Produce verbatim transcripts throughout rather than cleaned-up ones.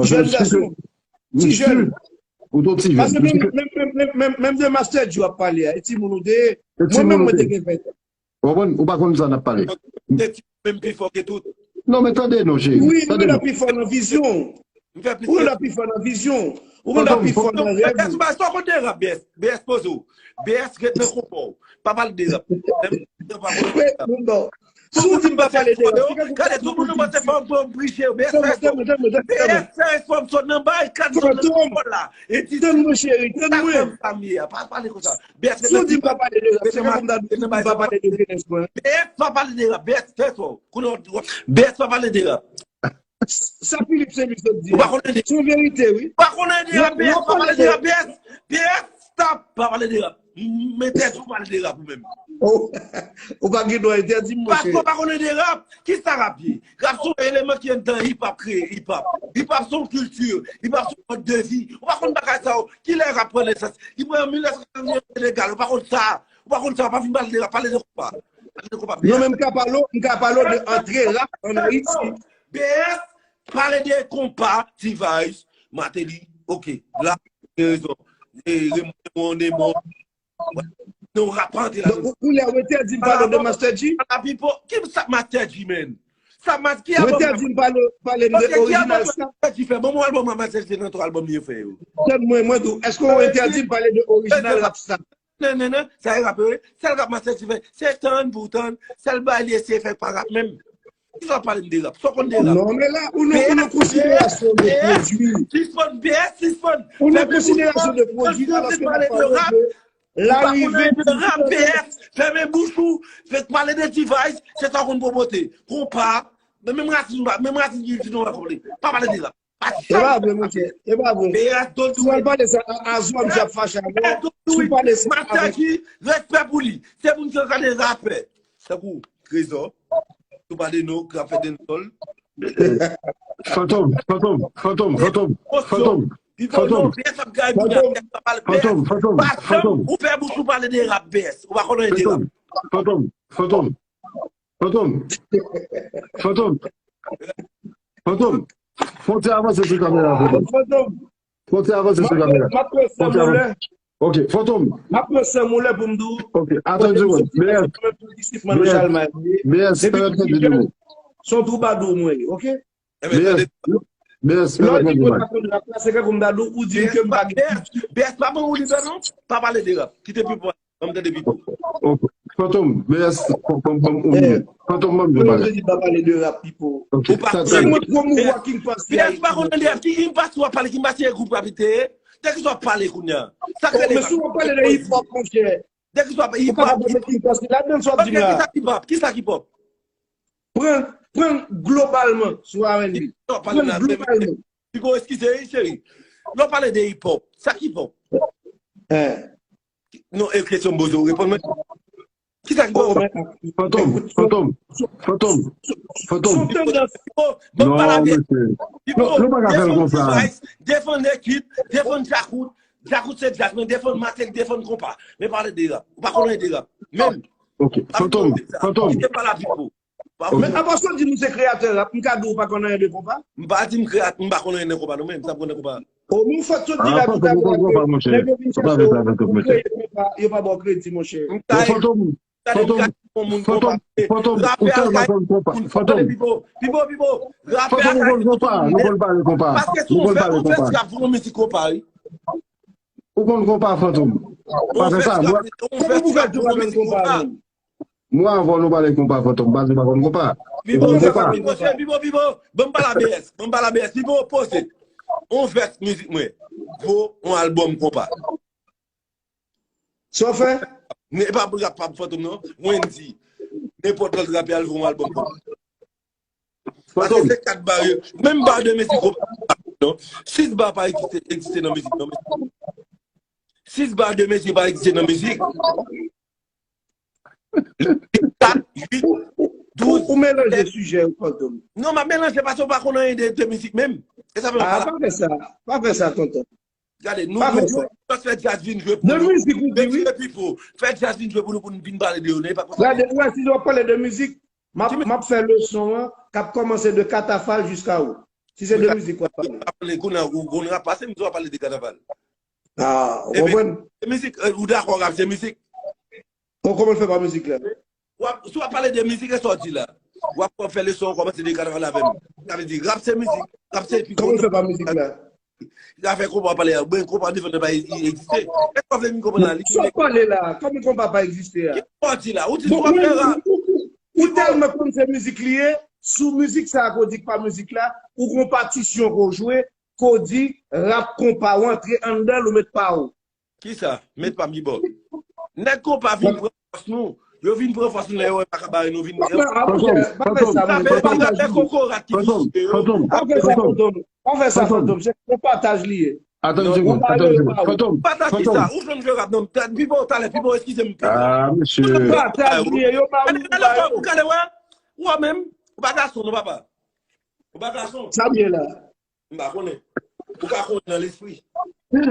Jèn gason, ti jèn. Ou te ti jèn. Paske menm, menm, menm, menm, menm de Master Dji w ap pale a, e timoun ou te ye. Mwen menm, mwen te gen ven tan. Ou konprann? Ou pa konn sa n ap pale. Se ti menm pi fò ke tout. Non, men tande non, cheri. Wi, ou gentan pi fò nan vizyon. Ou gentan pi fò nan vizyon. Ou gentan pi fò nan rèv. Bès, ou pa sa konn de rap, Bès. Bès poze w. Bès ret nan konpò w. Pa pale de rap. Lè m di w pa pale de rap. Si w di m pa pale de rap, gade, tout moun nan panse fò m prije yo. Bès fè efò. Bès fè efò, m sot nan bay kat zòn nan lekòl la. E di tann mwen cheri, tann mwen. Sa fè m sa m ye a. Pa pale konsa. Bès ret nan ti bay. Si w di m pa pale de rap, se kòm m ta di w m pa pale de jenès mwen. Bès pa pale de rap. Bès fè efò. Kounye a, Bès pa pale de rap. Sa Philippe Saint-Louis sot di a, se yon verite, wi. Ou pa konn anyen de rap, Bès, pa pale de rap, Bès. Bès, stop, pa pale de rap. M entèdi w pale de rap ou menm. Ou pa gen dwa entèdi m, monchè. Paske w pa konn anyen de rap. Kisa rap ye? Rap se yon eleman ki anndan hip hop kreye, hip hop. Hip hop se yon kilti, hip hop se yon mòd de vi. Ou pa konn bagay sa yo. Kilè rap pran nesans? Li pran an mil nèf san katrevendiznèf, legal. Ou pa konn sa. Ou pa konn sa. Pa vin pale de rap, pale de konpa. Pale de konpa. Non, men m ka pale w, m ka pale w de antre rap ann Ayiti. Bès, pale de konpa, T-Vice, Martelly, oke, la, gen rezon. E, Raymond, Raymond, non, rap pa antre la. Donk, ou, ou lè, ou entèdi m pale w de Master Dji? La Pipo, ki sa Master Dji, man? Sa Mas-, ki album? Ou entèdi m pale, pale m de orijinal sa? Master Dji fè, ban m yon album Master Dji nan twa album li fè yo. Tann mwen, mwen di w, èske ou entèdi m pale de orijinal rap sa? Non, non, non, sa e rap, wi. Sèl rap Master Dji fè, se tann pou tann. Sèl bagay li eseye fè pa rap menm. Kisa w ap pale m de rap? Sa w konn de rap? Non, men la, ou nan, ou nan konsiderasyon de pwodui. Sispann, B S, sispann. Ou nan konsiderasyon de pwodui, alòske n ap pale de larive. Ou pa konnen de rap, B S. Fèmen bouch ou. Fèk pale de T-Vice, se sa w konn pwomote. Konpa. Men menm rasin, menm rasin ki di non, pa pale. Pa pale de rap. E pa vre, monchè. E pa vre. Si w al pale sa a, a Zwa, misye ap fache avè w. Si w pale sa avèk Master Dji, respè pou li. Se moun ki antrene rapè. Tankou Trezò. Si w pale non, k ap fè dancehall. Fantom, Fantom, Fantom, Fantom, Fantom, Fantom, Fantom, Fantom, Fantom, ou fè bouch ou pale de rap, B S. Ou pa konnen de rap. Fantom, Fantom, Fantom, Fantom. Fantom, fè yon ti avanse sou kamera, Fantom. Fantom. Fè yon ti avanse sou kamera. M ap pran san moulè. Ok, Fantom. M ap pran san moulè pou m di w. Ok, atann yon segonn. B S, B S, pèmèt mwen di de mo. Se yon twoubadou mwen ye, ok? B S, B S, pèmèt mwen di mo. Lè w di mwen pa konn rap la, se kòm m ta di w, ou di m ke m pa gen kilti. B S, pa ban ou lidè non. Pa pale de rap. Kite Pipo. Ban m tande Pipo. Ok. Fantom, B S, ban m, ban m, ban m, ou minit. Fantom, ban m di bagay. Ou pa pale de rap, Pipo. Ok. Si mwen pwomouvwa King Posse, P S pa konn de rap. Ki King Posse w ap pale? King Posse e gwoup rap li te ye? De kisa w ap pale kounye a? Sa k rele rap? Men si w ap pale de hip hop, monchè. De kisa w ap pale? Hip hop. Ou pa ka pale de King Posse ladan sa w ap di m la. Ok, kisa k hip hop? Kisa k hip hop? Pran, pran globalman sou R and B. Pran globalman. Pipo, eskize, wi, cheri. Lè w pale de hip hop, sa k hip hop? Non, e kesyon m poze w, reponn mwen. Kisa ki bon? Fantom, Fantom, Fantom, Fantom. Pipo, ban m pale a B S. Pipo, nou pa ka fè l konsa. Defann T-Vice, defann Lekip, defann Djakout. Djakout se djaz, men defann Matel, defann konpa. Men pale de rap. Ou pa konnen de rap. Menm. Ok, Fantom, Fantom. Kite m pale a Pipo. Men apa sa w di nou se kreyatè rap, m ka di w pa konn anyen de konpa? M pa di m kreyatè, m pa konn anyen de konpa non, men m sa m konn de konpa. O, nou fòk sot di la tout a lè ke nèg yo vin chèche w, ou kreye konpa, yo pa ba w kredi, monchè. Fantom, Fantom, Fantom, Fantom, ou tèlman konn konpa. Fantom. Pipo, Pipo, Pipo, rapè a ka di tout moun. Fantom, ou konn konpa, ou konn pale konpa. Paske si w fè, w fè trap, w fè mizik konpa, wi. Ou konn konpa, Fantom. Pa fè sa, mwen. Ou fè trap, w fè mizik konpa. Mwen, avan nou pale konpa, Fantom, baz ou pa konn konpa. Pipo, Pipo, Pipo, ban m pale a B S, ban m pale a B S, Pipo, poze. On vès mizik mwen, vo on albòm konpa. Sa w fè? E pa rap, pa Fantom non, Wendy. Nenpòt lòt rapè al vo on albòm konpa. Paske se kat ba yo. Menm ba de mizik konpa non. Sis ba pa egziste, egziste nan mizik non. Sis ba de mizik pa egziste nan mizik. Kat, uit, douz. Ou melanje sijè yo, Fantom. Non, m ap melanje paske w pa konn anyen de, de mizik menm. E sa fè m pa la. Pa fè sa. Pa fè sa, tonton. Gade, nou, nou, nou fè djaz vin jwe pou nou. De mizik, ou di wi. Pipo, fè djaz vin jwe pou nou, pou nou vin pale de yo, non, e pa konsa. Gade, ou wè, si w ap pale de mizik, m ap, m ap fè leson an, k ap kòmanse de Katafal jiska ou. Si se de mizik w ap pale. Kounye a, ou konn rap pase mizik, w ap pale de kanaval. Ah, ou konprann? Se mizik, ou dakò rap se mizik? Bon, kòman l fè pa mizik la? W ap, si w ap pale de mizik, e sa w di la? W ap fè leson, w kòmanse de kanaval avè m. Sa vle di, rap se mizik, rap se pi gwo. Kòman l fè pa mizik la? Afè konpa w pale a, ben konpa defann pa egziste. Èske w vle m konprann la? Sa w pale la? Kòman konpa pa egziste a? Ki konpa w di la? Ou di konpa fè rap. Ou tèlman konn se mizik li ye, sou mizik sa a ke w di k pa mizik la, ou gon patisyon ke w jwe, ke w di rap konpa, w antre anndan l, ou met pa w. Kisa? Met pa m kibò. Nèg konpa vin pran fòs nou. Yo vin pran fòs nou lè yo wè pa ka bare nou vin. Pa fè sa, pa fè sa, Fantom, Fantom, Fantom, Fantom, Fantom, Fantom, se yon pataj li ye. Atann yon segonn, atann yon segonn. Fantom, pataj kisa? Ou jwenn jwe rap non. Pipo, talè, Pipo, eskize m. Ah, mesye. Pataj li ye, yo ba ou. Ou gade wè? Ou menm, ou pa gason non, papa. Ou pa gason. Sa m ye la? M pa konnen. Ou ka konnen nan lespri. Di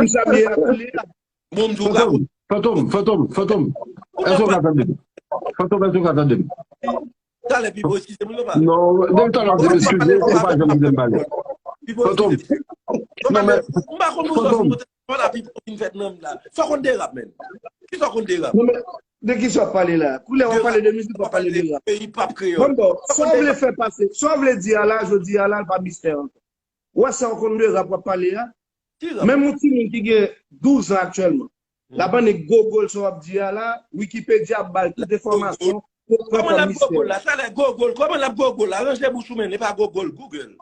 m sa m ye a, kounye a. Bon, m di w ka konnen. Fantom, Fantom, Fantom. Èske w ka tande m? Fantom, èske w ka tande m? Talè, Pipo, eskize m, papa. Non, depi talè, w ap di m eskize, ou pa janm kite m pale. Fantom. Non, men, m pa konn pou sa, Fantom. Fò la pi fin fèt nan la. Sa w konn de rap, menn? Ki sa w konn de rap? Non, men, de ki sa w ap pale la? Koulè w ap pale de mizik, w ap pale de rap. Peyi p ap kreyòl. Bon, bon, sa w vle fè pase, sa w vle di a la, jodi a la, l pa mistè ankò. Ou wè sa w konn de rap w ap pale a? Ki rap? Menm yon timoun ki gen douz an aktyèlman, l ap annik gogol sa w ap di a la, Wikipedia ap ba l tout enfòmasyon pou l pran kòm mistè. Kòman l ap gogol la? Sa lè gogol, kòman l ap gogol la? Ranje bouch ou, menn, e pa gogol, Google.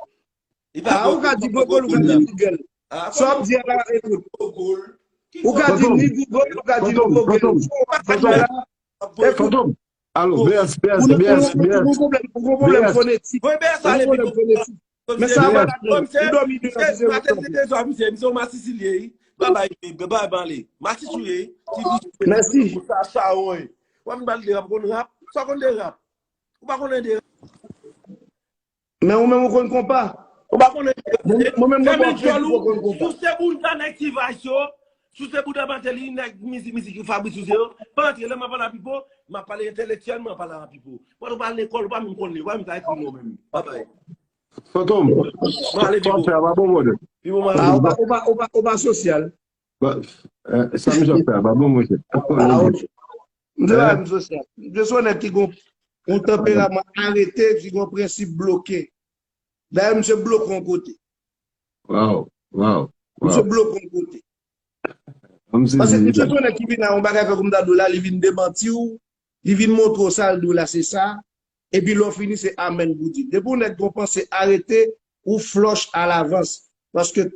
Ah, ou ka di gogol, ou ka di Google. Sa w ap di a la, ekout. Ou ka di ni gogol, ou ka di ni gogol. Sa w ap di a la, ekout. Fantom. Alo, B S, B S, B S, B S. Ou gon pwoblèm, ou gon pwoblèm fonetik. Ou gon pwoblèm fonetik. Men sa va, ou dòmi de nan. Misye, misye, misye, yon masisi li ye, wi. Babay, babay, bale. Masisi ou ye, wi. Mèsi. Sa, sa, wi. W ap vin pale de rap, ou konn rap? Sa w konn de rap? Ou pa konnen de rap. Men ou menm ou konn konpa. Ou pa konnen. Mwen menm mwen konpa. Fèmen djòl ou, souse bounda nèg T-Vice yo, souse bounda Martelly, nèg mizik, mizik Fabrice Souze yo. Pa antre la, m ap pale a Pipo, m ap pale entèlektyèlman, m ap pale a Pipo. Mwen ou pa lekòl, ou pa menm konn li, ou pa menm ka ekri non menm. Babay. Fantom, sa w ap fè a pa bon, brother. Pipo, mwen ale. Ah, ou pa, ou pa, ou pa, ou pa sosyal. Sa misye ap fè a pa bon, monchè. Ah, ok. M te pa menm sosyal. M te se yon nèg ki gon yon tanperaman arete, ki gon prensip bloke. Dayè, misye bloke yon kote. Wow, wow. Misye bloke yon kote. Paske misye se yon nèg ki vin a yon bagay fè kòm ta di w la, li vin demanti w, li vin montre w sa l di w la se sa, epi lè w fini se amèn pou di. Depi yon nèg gon panse arete, ou flòch alavans. Paske